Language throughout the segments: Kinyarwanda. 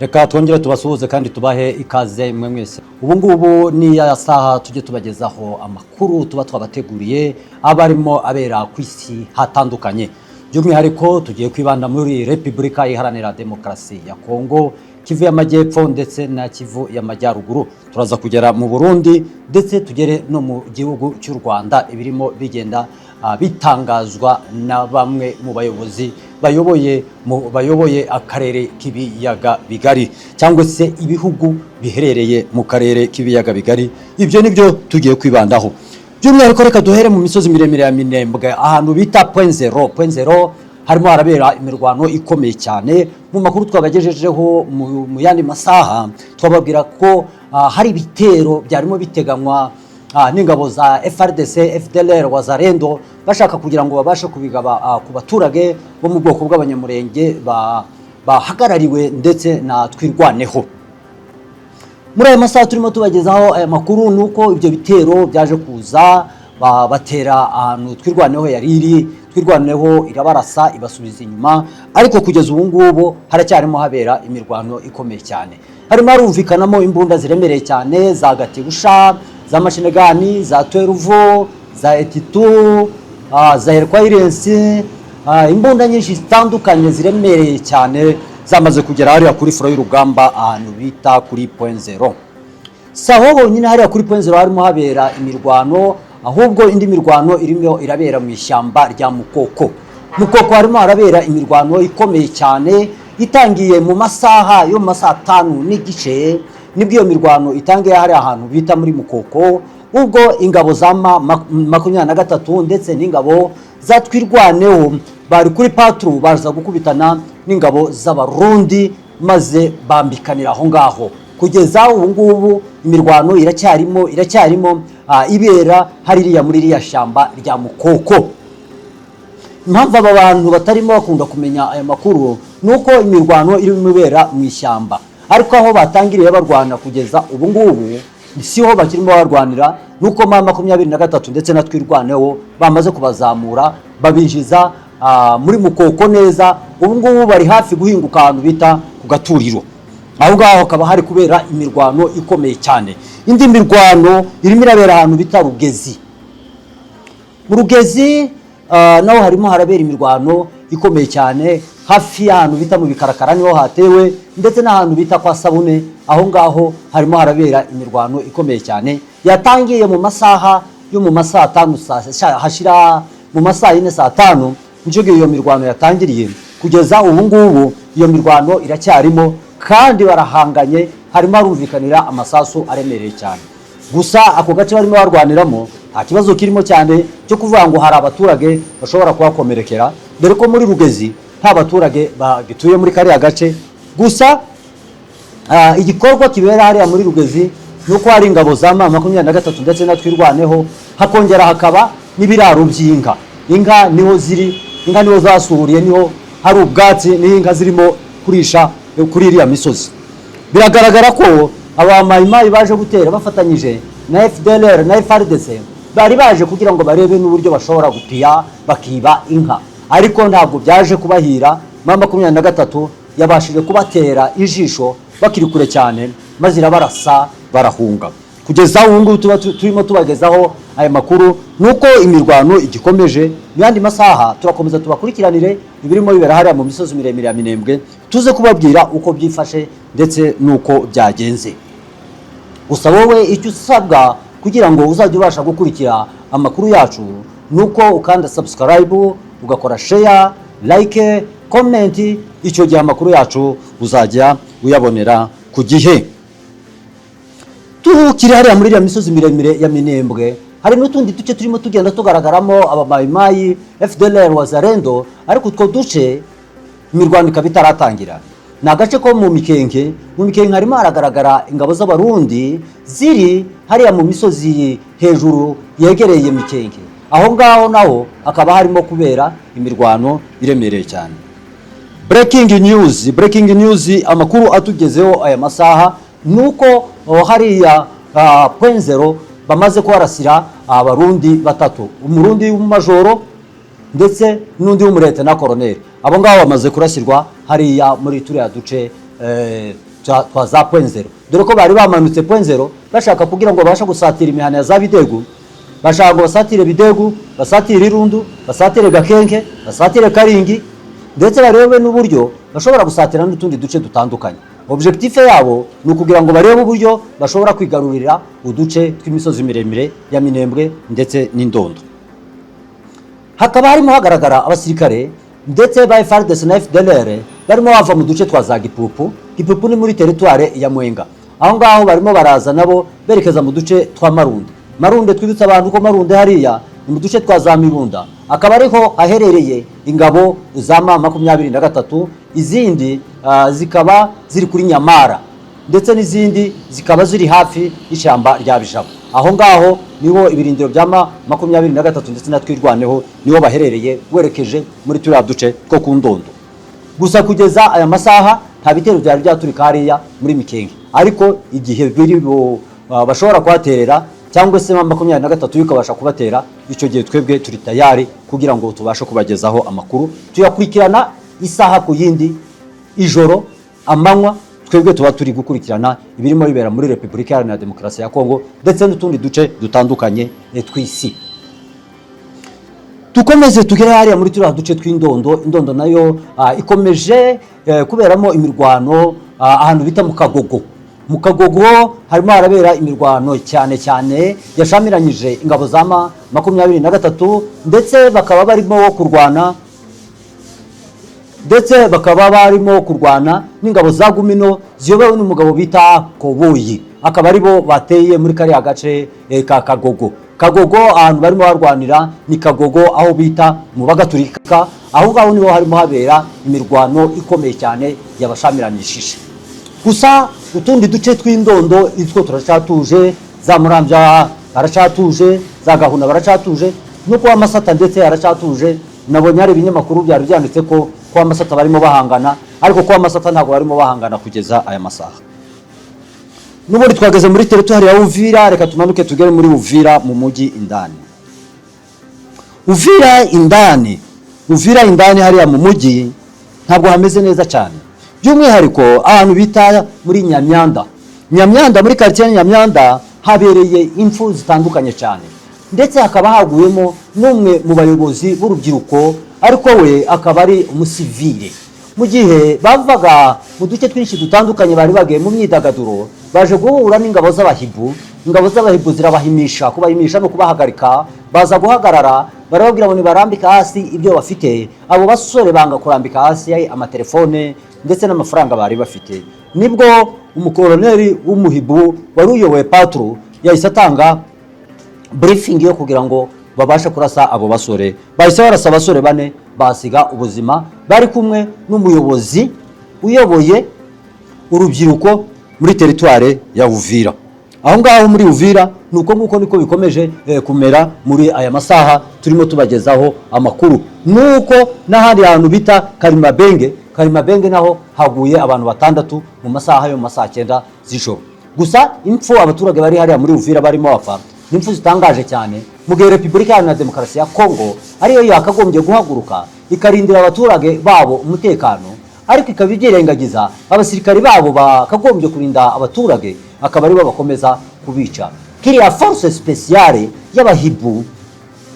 Reka twongere tubasuhuze kandi tubahe ikaze mwe mwese. Ubu ngubu ni ya saha tujye tubagezaho amakuru tuba twabateguriye, aba arimo abera ku isi hatandukanye. By'umwihariko tugiye kwibanda muri Repubulika Iharanira Demokarasi ya Kongo, Kivu y'Amajyepfo ndetse na Kivu y'Amajyaruguru. Turaza kugera mu Burundi ndetse tugere no mu gihugu cy'u Rwanda, ibirimo bigenda bitangazwa na bamwe mu bayobozi bayoboye akarere k'ibiyaga bigari, cyangwa se ibihugu biherereye mu karere k'ibiyaga bigari. Ibyo nibyo tugiye kwibandaho by'umwihariko. Reka duhere mu misozi miremire ya Minembwe, ahantu bita Point Zero. Point Zero harimo harabera imirwano ikomeye cyane. Mu makuru twabagejejeho mu yandi masaha, twababwira ko hari ibitero byarimo biteganywa n'ingabo za FARDC, FDLR, Wazalendo, bashaka kugira ngo babashe kubigaba ku baturage bo mu bwoko bw'Abanyamurenge bahagarariwe ndetse na Twirwaneho. Muri aya masaha turimo tubagezaho aya makuru, ni uko ibyo bitero byaje kuza, batera ahantu Twirwaneho yari iri, Twirwaneho irabarasa, ibasubiza inyuma. Ariko kugeza ubu ngubu haracyarimo habera imirwano ikomeye cyane. Harimo harumvikanamo imbunda ziremereye cyane za gatibusha, za machine gun, za 12, za 82, za herkwairensi, imbunda nyinshi zitandukanye ziremereye cyane zamaze kugera hariya kuri front y'urugamba, ahantu bita kuri Point Zero. Si aho honyine hariya kuri Point Zero harimo habera imirwano, ahubwo indi mirwano irimo irabera mu ishyamba rya Mukoko. Mukoko harimo harabera imirwano ikomeye cyane, itangiye mu masaha yo mu masaha 5:30, nibwo iyo mirwano itangiye hariya ahantu bita muri Mukoko, ubwo ingabo za M23 ndetse n'ingabo za Twirwaneho bari kuri patrouille, baza gukubitana n'ingabo z'Abarundi, maze bambikanira aho ngaho. Kugeza ubu ngubu imirwano iracyarimo ibera hariya muri iriya shyamba rya Mukoko. Impamvu aba bantu batarimo bakunda kumenya aya makuru ni uko imirwano irimo ibera mu ishyamba, ariko aho batangiriye barwana kugeza ubu ngubu siho bakirimo barwanira, nuko M23 ndetse na Twirwaneho bamaze kubazamura, babinjiza muri Mukoko neza. Ubu ngubu bari hafi guhinguka ahantu bita ku Gaturiro. Aho ngaho hakaba hari kubera imirwano ikomeye cyane. Indi mirwano irimo irabera ahantu bita Rugezi. Mu Rugezi naho harimo harabera imirwano ikomeye cyane, hafi y'ahantu bita mu Bikarakara niho hatewe, ndetse n'ahantu bita kwa Sabune. Aho ngaho harimo harabera imirwano ikomeye cyane, yatangiye mu masaha yo mu masaha 5 hashira mu masaha 4, saa 5 nicyo gihe iyo mirwano yatangiriye. Kugeza ubu ngubu iyo mirwano iracyarimo kandi barahanganye, harimo harumvikanira amasasu aremereye cyane. Gusa ako gace barimo barwaniramo nta kibazo kirimo cyane cyo kuvuga ngo hari abaturage bashobora kuhakomerekera, dore ko muri Rugezi nta baturage bagituye muri kariya gace. Gusa igikorwa kibera hariya muri Rugezi ni uko hari ingabo za M23 ndetse na Twirwaneho, hakongera hakaba n'ibiraro by'inka. Inka niho ziri, inka niho zasuriye, niho hari ubwatsi, niho inka zirimo kurisha kuri iriya misozi. Biragaragara ko abamayimayi baje gutera bafatanyije na FDLR na FARDC, bari baje kugira ngo barebe n'uburyo bashobora gupiya, bakiba inka, ariko ntabwo byaje kubahira. M23 yabashije kubatera ijisho bakiri kure cyane, maze irabarasa, barahunga. Kugeza ubu ngubu tuba turimo tubagezaho aya makuru, ni uko imirwano igikomeje. Mu yandi masaha turakomeza tubakurikiranire ibirimo bibera hariya mu misozi miremire ya Minembwe, tuze kubabwira uko byifashe ndetse n'uko byagenze. Gusa wowe icyo usabwa kugira ngo uzajye ubasha gukurikira amakuru yacu ni uko ukanda subscribe, ugakora share, like, comment. Icyo gihe amakuru yacu uzajya uyabonera ku gihe. Tukiri hariya muri iriya misozi miremire ya Minembwe, hari n'utundi duce turimo tugenda tugaragaramo abamayimayi, FDLR, Wazalendo, ariko utwo duce imirwano ikaba itaratangira. Ni agace ko mu Mikenke. Mu Mikenke harimo haragaragara ingabo z'Abarundi ziri hariya mu misozi hejuru yegereye Mikenke. Aho ngaho naho hakaba harimo kubera imirwano iremereye cyane. Breaking news, breaking news! Amakuru atugezeho aya masaha ni uko hariya Point Zero bamaze kuharasira Abarundi batatu, Umurundi w'umumajoro ndetse n'undi w'umurete na koroneri. Abo ngabo bamaze kurasirwa hariya muri turiya duce. twa za Point Zéro, dore ko bari bamanutse Point Zéro bashaka kugira ngo babashe gusatira imihana ya za Bidegu. Bashaka ngo basatire Bidegu, basatire Irundu, basatire Gakenke, basatire Karingi, ndetse barebe n'uburyo bashobora gusatira n'utundi duce dutandukanye. Objectif yabo ni ukugira ngo barebe uburyo bashobora kwigarurira uduce tw'imisozi miremire ya Minembwe ndetse n'Indondo. Hakaba harimo hagaragara abasirikare ndetse ba FARDC na FDLR barimo bava mu duce twa za Gipupu. Gipupu ni muri teritware ya Mwenga. Aho ngaho barimo baraza nabo berekeza mu duce twa Marunde. Marunde, twibutsa abantu ko Marunde hariya ni mu duce twa za Mirunda, akaba ariho haherereye ingabo za M23, izindi zikaba ziri kuri Nyamara, ndetse n'izindi zikaba ziri hafi y'ishyamba rya Bijabo. Aho ngaho niho ibirindiro bya M23 ndetse na Twirwaneho niho baherereye, werekeje muri turiya duce two ku Ndondo. Gusa kugeza aya masaha nta bitero byari byaturika hariya muri Mikenke, ariko igihe biri bashobora kuhaterera cyangwa se M23 bikabasha kubatera, icyo gihe twebwe turi tayari kugira ngo tubashe kubagezaho amakuru. Tuyakurikirana isaha ku yindi, ijoro, amanywa, twebwe tuba turi gukurikirana ibirimo bibera muri Repubulika Iharanira Demokarasi ya Kongo ndetse n'utundi duce dutandukanye tw'isi. Dukomeze tugere hariya muri turiya duce tw'Indondo. Indondo nayo ikomeje kuberamo imirwano ahantu bita mu Kagogo. Mu Kagogo harimo harabera imirwano cyane cyane yashamiranyije ingabo za M23, ndetse bakaba barimo kurwana n'ingabo za Gumino ziyobowe n'umugabo bita Koboyi, akaba aribo bateye muri kariya gace ka Kagogo. Kagogo, ahantu barimo barwanira ni Kagogo aho bita mu Bagaturika. Aho ngaho niho harimo habera imirwano ikomeye cyane yabashamiranishije. Gusa utundi duce tw'Indondo itwo turacyatuje, za Murambya haracyatuje, za Gahuna baracyatuje, no kuba Masata ndetse haracyatuje. Nabonye hari ibinyamakuru byari byanditse ko kuba Masata barimo bahangana, ariko kuba Masata ntabwo barimo bahangana kugeza aya masaha. N'ubundi twageze muri teritwari ya Uvira. Reka tumanuke tugere muri Uvira mu mujyi indani. Uvira indani, Uvira indani hariya mu mujyi ntabwo hameze neza cyane, by'umwihariko ahantu bita muri Nyamyanda. Nyamyanda, muri karitsiye ya Nyamyanda habereye impfu zitandukanye cyane, ndetse hakaba haguyemo n'umwe mu bayobozi b'urubyiruko, ariko we akaba ari umusivile. Mu gihe bavaga mu duce twinshi dutandukanye bari bagiye mu myidagaduro, baje guhura n'ingabo z'abahibu. Ingabo z'abahibu zirabahimisha. Kubahimisha no kubahagarika. Baza guhagarara, barababwira ngo nibarambike hasi ibyo bafite. Abo basore banga kurambika hasi amatelefone ndetse n'amafaranga bari bafite. Nibwo umukoroneri w'umuhibu wari uyoboye patrouille yahise atanga briefing yo kugira ngo babashe kurasa abo basore. Bahise barasa abasore bane, basiga ubuzima, bari kumwe n'umuyobozi uyoboye urubyiruko muri teritware ya Uvira. Aho ngaho muri Uvira ni uko nguko niko bikomeje kumera muri aya masaha turimo tubagezaho amakuru. Nuko n'ahandi hantu bita Karimabenge, Karimabenge naho haguye abantu batandatu mu masaha yo mu masaha 9 z'ijoro. Gusa impfu abaturage bari hariya muri Uvira barimo bapfa ni impfu zitangaje cyane, mu gihe Repubulika Iharanira Demokarasi ya Kongo ariyo yakagombye guhaguruka ikarindira abaturage babo umutekano, ariko ikaba ibyirengagiza. Abasirikari babo bakagombye kurinda abaturage akaba aribo bakomeza kubica. Kiriya force spéciale y'abahibu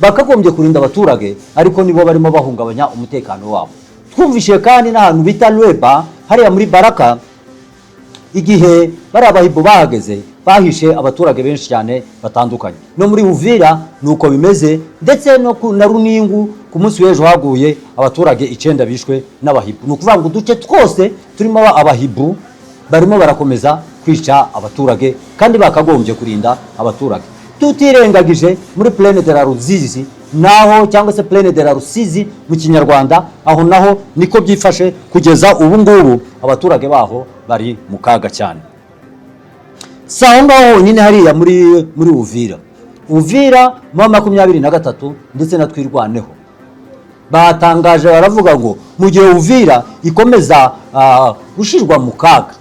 bakagombye kurinda abaturage, ariko nibo barimo bahungabanya umutekano wabo. Twumvise kandi n'ahantu bita Lweba hariya muri Baraka, igihe bariya bahibu bahageze bahishe abaturage benshi cyane batandukanye. No muri Uvira ni uko bimeze, ndetse no na Runingu ku munsi w'ejo haguye abaturage 9 bishwe n'abahibu. Ni ukuvuga ngo uduce twose turimo abahibu barimo barakomeza kwica abaturage kandi bakagombye kurinda abaturage. Tutirengagije muri Plaine de la Ruzizi naho, cyangwa se Plaine de la Rusizi mu Kinyarwanda, aho naho niko byifashe. Kugeza ubu ngubu abaturage baho bari mu kaga cyane. Si aho ngaho honyine hariya muri Uvira. Uvira M23 ndetse na Twirwaneho batangaje, baravuga ngo mu gihe Uvira ikomeza gushyirwa mu kaga,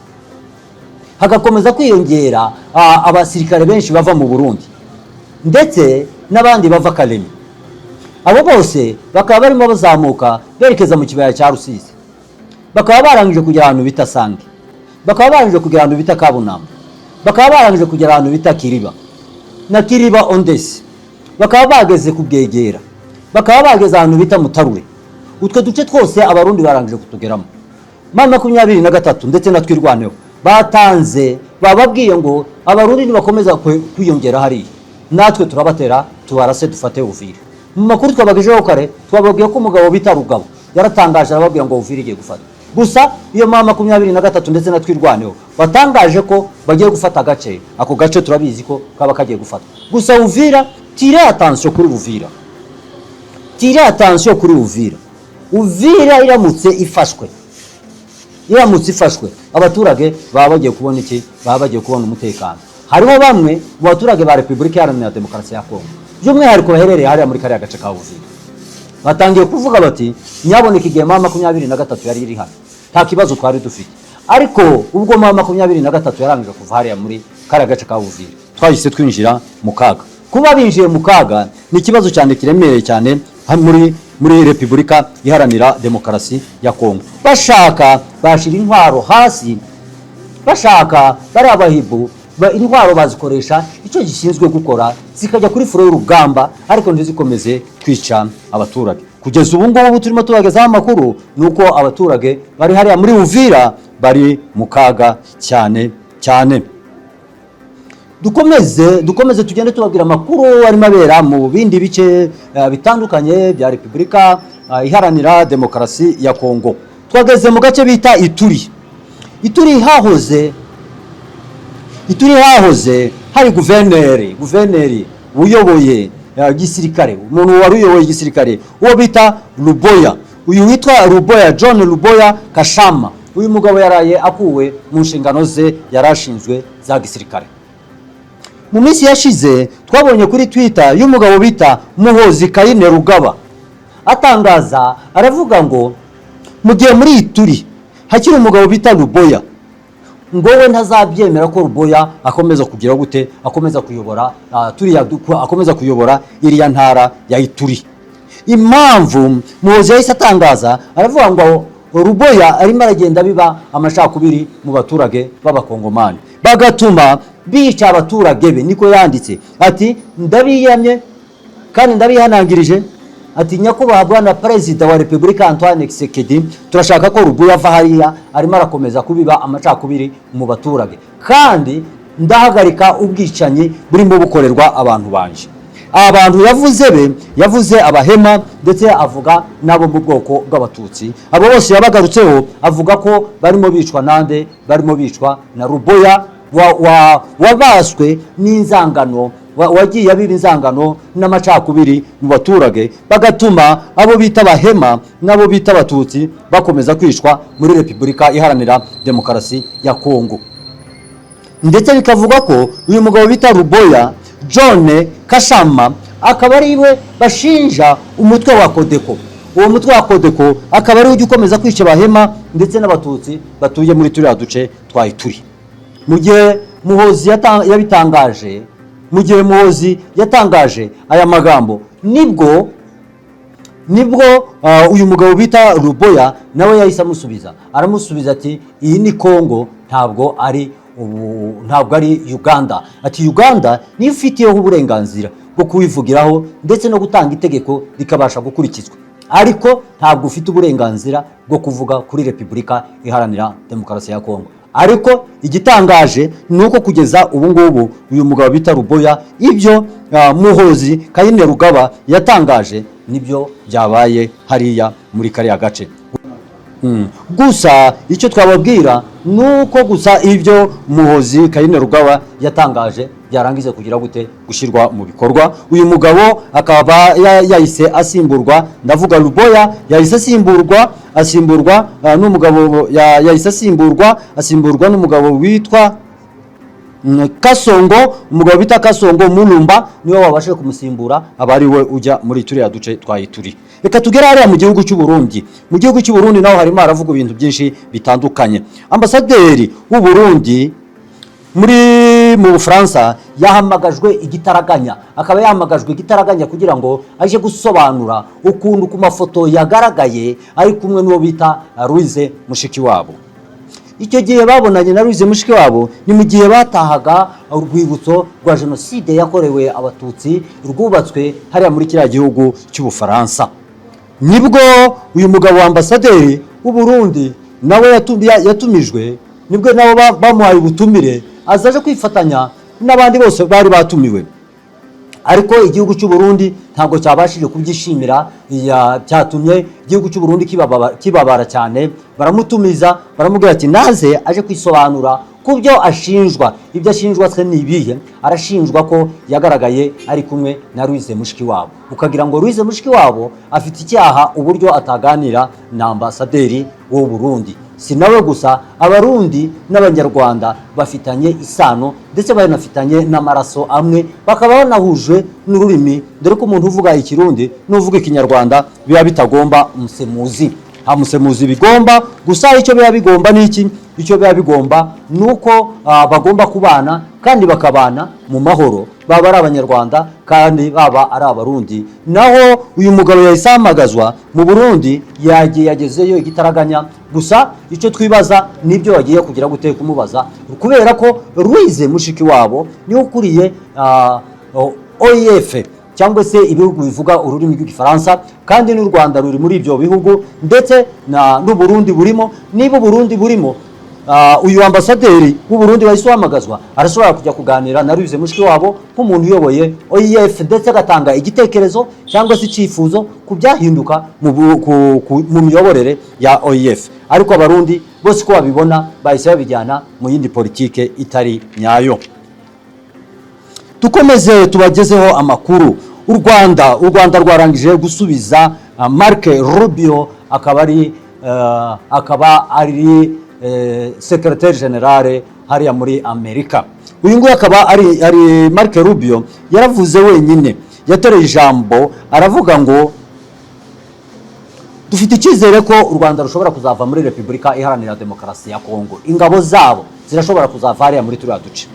hagakomeza kwiyongera abasirikare benshi bava mu Burundi ndetse n'abandi bava Kalemi, abo bose bakaba barimo bazamuka berekeza mu kibaya cya Rusizi, bakaba barangije kugera ahantu bita Sange. Bakaba barangije kugera ahantu bita Kabunamba, bakaba barangije kugera ahantu bita Kiriba na Kiriba Ondesi, bakaba bageze ku Bwegera, bakaba bageze ahantu bita Mutarure. Utwo duce twose Abarundi barangije kutugeramo. M23 ndetse na Twirwaneho batanze, bababwiye ngo Abarundi nibakomeza kwiyongera hariya, natwe turabatera, tubarase, dufate Uvira. Mu makuru twabagejeho kare, twababwiye ko umugabo bita Rugabo yaratangaje, arababwira ngo Uvira igiye gufata. Gusa iyo M23 ndetse na Twirwaneho batangaje ko bagiye gufata agace, ako gace turabizi ko kaba kagiye gufatwa. Gusa Uvira, tire attention kuri Uvira, tire attention kuri Uvira. Uvira iramutse ifashwe, abaturage baba bagiye kubona iki? Baba bagiye kubona umutekano. Hariho bamwe mu baturage ba Repubulika Iharanira Demokarasi ya Kongo, by'umwihariko baherereye hariya muri kariya gace ka Uvira, batangiye kuvuga bati: "Nyaboneka, igihe M23 yari iri hano nta kibazo twari dufite, ariko ubwo M23 yarangije kuva hariya muri kariya gace ka Uvira, twahise twinjira mu kaga." Kuba binjiye mu kaga ni ikibazo cyane kiremereye cyane muri Repubulika Iharanira Demokarasi ya Kongo. Bashaka bashyira intwaro hasi, bashaka bariya bahibu intwaro bazikoresha icyo gishinzwe gukora, zikajya kuri front y'urugamba, ariko ntizikomeze kwica abaturage. Kugeza ubu ngubu turimo tubagezaho amakuru ni uko abaturage bari hariya muri Uvira bari mu kaga cyane cyane. Dukomeze tugende tubabwira amakuru arimo abera mu bindi bice bitandukanye bya Repubulika Iharanira Demokarasi ya Kongo. Twageze mu gace bita Ituri. Ituri hahoze hari guverineri uyoboye gisirikare, umuntu wari uyoboye igisirikare, uwo bita Luboya. Uyu witwa Luboya, John Luboya Kashama, uyu mugabo yaraye akuwe mu nshingano ze yari ashinzwe za gisirikare. Mu minsi yashize twabonye kuri Twitter y'umugabo bita Muhozi Kayine Rugaba atangaza, aravuga ngo mu gihe muri Ituri hakiri umugabo bita Luboya, ngo we ntazabyemera ko Ruboya akomeza kugira gute, akomeza kuyobora akomeza kuyobora iriya ntara ya Ituri. Impamvu Muhozi yahise atangaza, aravuga ngo Ruboya arimo aragenda biba amacakubiri mu baturage b'Abakongomani, bagatuma bica abaturage be. Niko yanditse ati: "Ndabiyamye kandi ndabihanangirije." Ati: "Nyakubahwa Bwana Perezida wa Repubulika Antoine Tshisekedi, turashaka ko Rubuya ava hariya, arimo arakomeza kubiba amacakubiri mu baturage, kandi ndahagarika ubwicanyi burimo bukorerwa abantu banje." Abantu yavuze be, yavuze Abahema, ndetse avuga n'abo mu bwoko bw'Abatutsi. Abo bose yabagarutseho, avuga ko barimo bicwa nande? Barimo bicwa na Ruboya wabaswe n'inzangano, wagiye abiba inzangano n'amacakubiri mu baturage, bagatuma abo bita Abahema n'abo bita Abatutsi bakomeza kwicwa muri Repubulika Iharanira Demokarasi ya Kongo. Ndetse bikavuga ko uyu mugabo bita Ruboya John Kashama akaba ari we bashinja umutwe wa Kodeko. Uwo mutwe wa Kodeko akaba ari we ujya ukomeza kwica Abahema ndetse n'Abatutsi batuye muri turiya duce twa Ituri. Mu gihe Muhozi yabitangaje, mu gihe Muhozi yatangaje aya magambo, nibwo uyu mugabo bita Ruboya nawe yahise amusubiza, aramusubiza ati: "Iyi ni Kongo, ntabwo ari ubu, ntabwo ari Uganda." Ati: "Uganda niyo ifitiyeho uburenganzira bwo kuwivugiraho ndetse no gutanga itegeko rikabasha gukurikizwa, ariko ntabwo ufite uburenganzira bwo kuvuga kuri Repubulika Iharanira Demokarasi ya Kongo." Ariko igitangaje ni uko kugeza ubu ngubu uyu mugabo bita Ruboya, ibyo Muhozi Kayine Rugaba yatangaje nibyo byabaye hariya muri kariya gace. Gusa icyo twababwira ni uko gusa ibyo Muhozi Kayine Rugaba yatangaje byarangiza kugira gute? Gushyirwa mu bikorwa. Uyu mugabo akaba yahise asimburwa, ndavuga Ruboya, yahise asimburwa n'umugabo yahise asimburwa n'umugabo witwa Kasongo. Umugabo bita Kasongo Mulumba niwe wabashije kumusimbura, aba ari we ujya muri turiya duce twa Ituri. Reka tugere hariya mu gihugu cy'u Burundi. Mu gihugu cy'u Burundi naho harimo haravuga ibintu byinshi bitandukanye. Ambasaderi w'u Burundi mu Bufaransa yahamagajwe igitaraganya, akaba yahamagajwe igitaraganya kugira ngo aje gusobanura ukuntu ku mafoto yagaragaye ari kumwe n'uwo bita Louise Mushikiwabo. Icyo gihe babonanye na Louise Mushikiwabo ni mu gihe batahaga urwibutso rwa jenoside yakorewe Abatutsi rwubatswe hariya muri kiriya gihugu cy'Ubufaransa. Nibwo uyu mugabo wa ambasaderi w'u Burundi nawe yatumijwe, nibwo nabo bamuhaye ubutumire, aza aje kwifatanya n'abandi bose bari batumiwe. Ariko igihugu cy'u Burundi ntabwo cyabashije kubyishimira, cyatumye igihugu cy'u Burundi kibabara cyane. Baramutumiza, baramubwira ati naze aje kwisobanura ku byo ashinjwa. Ibyo ashinjwa se ni ibihe? Arashinjwa ko yagaragaye ari kumwe na Louise Mushikiwabo. Ukagira ngo Louise Mushikiwabo afite icyaha uburyo ataganira na ambasaderi w'u Burundi. Si nawe gusa, Abarundi n'Abanyarwanda bafitanye isano, ndetse banafitanye n'amaraso amwe, bakaba banahuje n'ururimi, dore ko umuntu uvuga Ikirundi n'uvuga Ikinyarwanda biba bitagomba umusemuzi. Nta musemuzi bigomba. Gusa icyo biba bigomba ni iki? Icyo biba bigomba ni uko bagomba kubana kandi bakabana mu mahoro, baba ari Abanyarwanda kandi baba ari Abarundi. Naho uyu mugabo yahise ahamagazwa mu Burundi, yagiye, yagezeyo igitaraganya. Gusa icyo twibaza nibyo bagiye kugira gute kumubaza, kubera ko Louise Mushikiwabo niwe ukuriye OIF, cyangwa se ibihugu bivuga ururimi rw'Igifaransa, kandi n'u Rwanda ruri muri ibyo bihugu, ndetse n'u Burundi burimo. Niba Burundi burimo, uyu ambasaderi w'u Burundi wahise uhamagazwa arashobora kujya kuganira na Louise Mushikiwabo nk'umuntu uyoboye OIF, ndetse agatanga igitekerezo cyangwa se icyifuzo ku byahinduka mu miyoborere ya OIF. Ariko Abarundi bose uko babibona bahise babijyana mu yindi politike itari nyayo. Dukomeze tubagezeho amakuru. U Rwanda rwarangije gusubiza Marc Rubio, akaba ari secrétaire général hariya muri Amerika. Uyu nguyu akaba ari Marc Rubio. Yaravuze wenyine, yatoreye ijambo, aravuga ngo dufite icyizere ko u Rwanda rushobora kuzava muri Repubulika Iharanira Demokarasi ya Kongo, ingabo zabo zirashobora kuzava hariya muri turiya duce.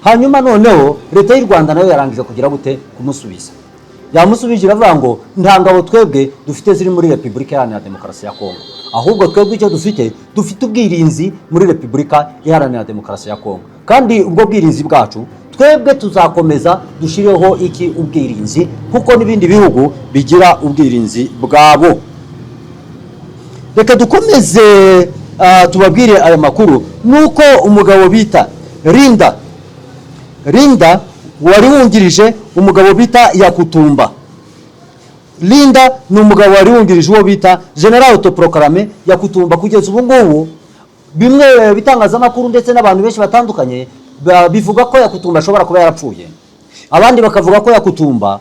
Hanyuma noneho leta y'u Rwanda nayo yarangije kugira gute? Kumusubiza. Yamusubije, iravuga ngo nta ngabo twebwe dufite ziri muri Repubulika Iharanira Demokarasi ya Kongo, ahubwo twebwe icyo dufite, dufite ubwirinzi muri Repubulika Iharanira Demokarasi ya Kongo, kandi ubwo bwirinzi bwacu twebwe tuzakomeza dushyireho iki? Ubwirinzi, kuko n'ibindi bihugu bigira ubwirinzi bwabo. Reka dukomeze tubabwire aya makuru. Nuko umugabo bita Rinda, Rinda wari wungirije umugabo bita Yakutumba. Linda ni umugabo wari wungirije uwo bita General autoproclamé Yakutumba. Kugeza ubu ngubu bimwe bitangazamakuru ndetse n'abantu benshi batandukanye bivuga ko Yakutumba ashobora kuba yarapfuye, abandi bakavuga ko Yakutumba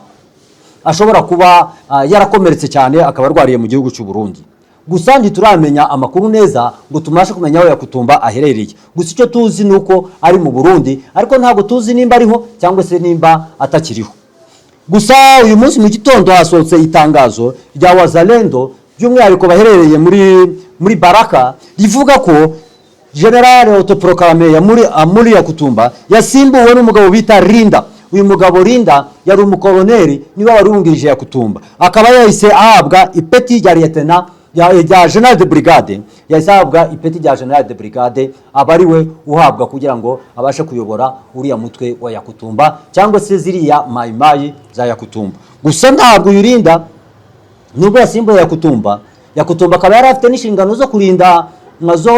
ashobora kuba yarakomeretse cyane, akaba arwariye mu gihugu cy'u Burundi. Gusa ntituramenya amakuru neza ngo tubashe kumenya aho Yakutumba aherereye. Gusa icyo tuzi ni uko ari mu Burundi, ariko ntabwo tuzi nimba ariho cyangwa se nimba atakiriho. Gusa uyu munsi mu gitondo hasohotse itangazo rya Wazalendo, by'umwihariko baherereye muri Baraka, rivuga ko General autoproclamé ya muri Amuri Yakutumba yasimbuwe n'umugabo bita Rinda. Uyu mugabo Rinda yari umukoloneli, niwe wari wungirije Yakutumba, akaba yahise ahabwa ipeti rya lieutenant, rya general de brigade. Yahise ahabwa ipeti rya general de brigade, aba ari we uhabwa kugira ngo abashe kuyobora uriya mutwe wa Yakutumba, cyangwa se ziriya Mayimayi za Yakutumba. Gusa ntabwo uyu Rinda, nubwo yasimbuye Yakutumba, Yakutumba akaba yari afite n'inshingano zo kurinda, zo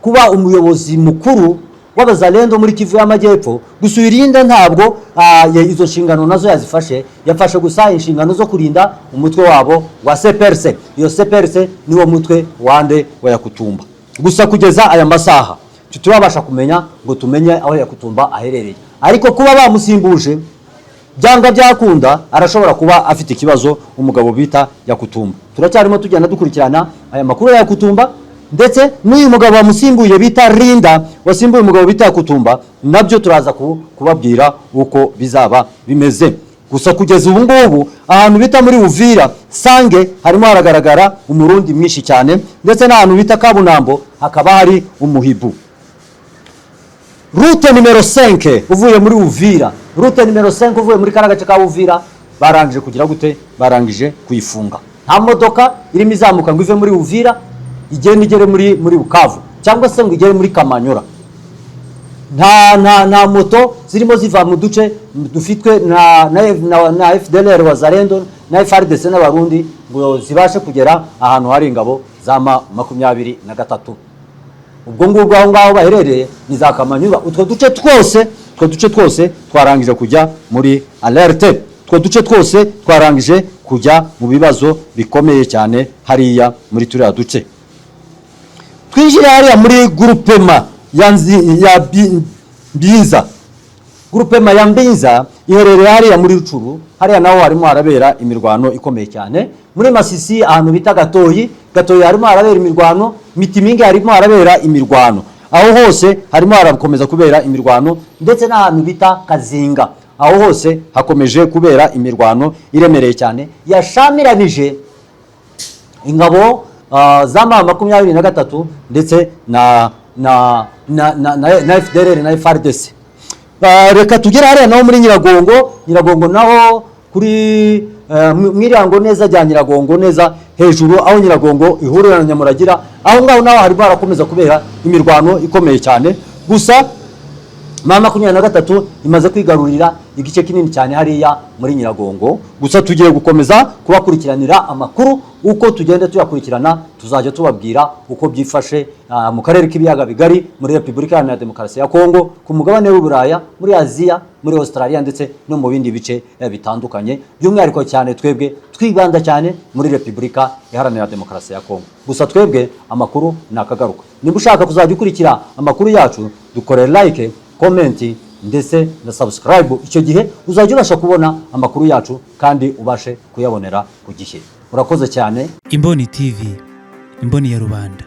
kuba umuyobozi mukuru w'Abazalendo muri Kivu y'Amajyepfo. Gusa uyu Rinda ntabwo izo nshingano nazo yazifashe, yafashe gusa inshingano zo kurinda umutwe wabo wa CPRC. Iyo CPRC niwo mutwe wande? Wa Yakutumba. Gusa kugeza aya masaha tuturabasha kumenya ngo tumenye aho Yakutumba aherereye, ariko kuba bamusimbuje, byanga byakunda arashobora kuba afite ikibazo, umugabo bita Yakutumba. Turacyarimo tugenda dukurikirana aya makuru ya Yakutumba, ndetse n'uyu mugabo wamusimbuye bita Rinda, wasimbuye umugabo bita Yakutumba, nabyo turaza kubabwira uko bizaba bimeze. Gusa kugeza ubu ngubu ahantu bita muri Uvira Sange harimo haragaragara Umurundi mwinshi cyane, ndetse n'ahantu bita Kabunambo hakaba hari Umuhibu. Route numéro 5 uvuye muri Uvira, route numéro 5 uvuye muri kariya gace ka Uvira, barangije kugira gute? Barangije kuyifunga. Nta modoka irimo izamuka ngo ive muri Uvira igende igere muri Bukavu. cyangwa se ngo igere muri Kamanyura. Nta moto zirimo ziva mu duce dufitwe na FDLR, Wazalendo na FARDC n'Abarundi ngo zibashe kugera ahantu hari ingabo za M23. Ubwo ngubwo aho ngaho baherereye ni za Kamanyura. Utwo duce twose twarangije kujya muri alerte, utwo duce twose twarangije kujya mu bibazo bikomeye cyane hariya muri turiya duce. Twinjire hariya muri groupement ya Mbinza. Groupement ya Mbinza iherereye hariya muri Rutshuru. Hariya naho harimo harabera imirwano ikomeye cyane. Muri Masisi, ahantu bita Gatoyi, Gatoyi harimo harabera imirwano. Mitimingi harimo harabera imirwano. Aho hose harimo harakomeza kubera imirwano, ndetse n'ahantu bita Kazinga. Aho hose hakomeje kubera imirwano iremereye cyane yashamiranije ingabo za M23 ndetse na FDLR na FARDC. Reka tugere hariya naho muri Nyiragongo. Nyiragongo naho kuri mw'irango neza rya Nyiragongo, neza hejuru aho Nyiragongo ihurira na Nyamuragira, aho ngaho naho harimo harakomeza kubera imirwano ikomeye cyane. Gusa M23 imaze kwigarurira igice kinini cyane hariya muri Nyiragongo. Gusa tugiye gukomeza kubakurikiranira amakuru. Uko tugenda tuyakurikirana, tuzajya tubabwira uko byifashe mu karere k'Ibiyaga Bigari, muri Repubulika Iharanira Demokarasi ya Kongo, ku mugabane w'Uburaya, muri Aziya, muri Australia ndetse no mu bindi bice bitandukanye. By'umwihariko cyane twebwe twibanda cyane muri Repubulika Iharanira Demokarasi ya Kongo. Gusa twebwe amakuru ni akagaruka. Niba ushaka kuzajya ukurikira amakuru yacu, dukorere like, comment ndetse na subscribe. Icyo gihe uzajya ubasha kubona amakuru yacu kandi ubashe kuyabonera ku gihe. Urakoze cyane. Imboni TV, imboni ya rubanda.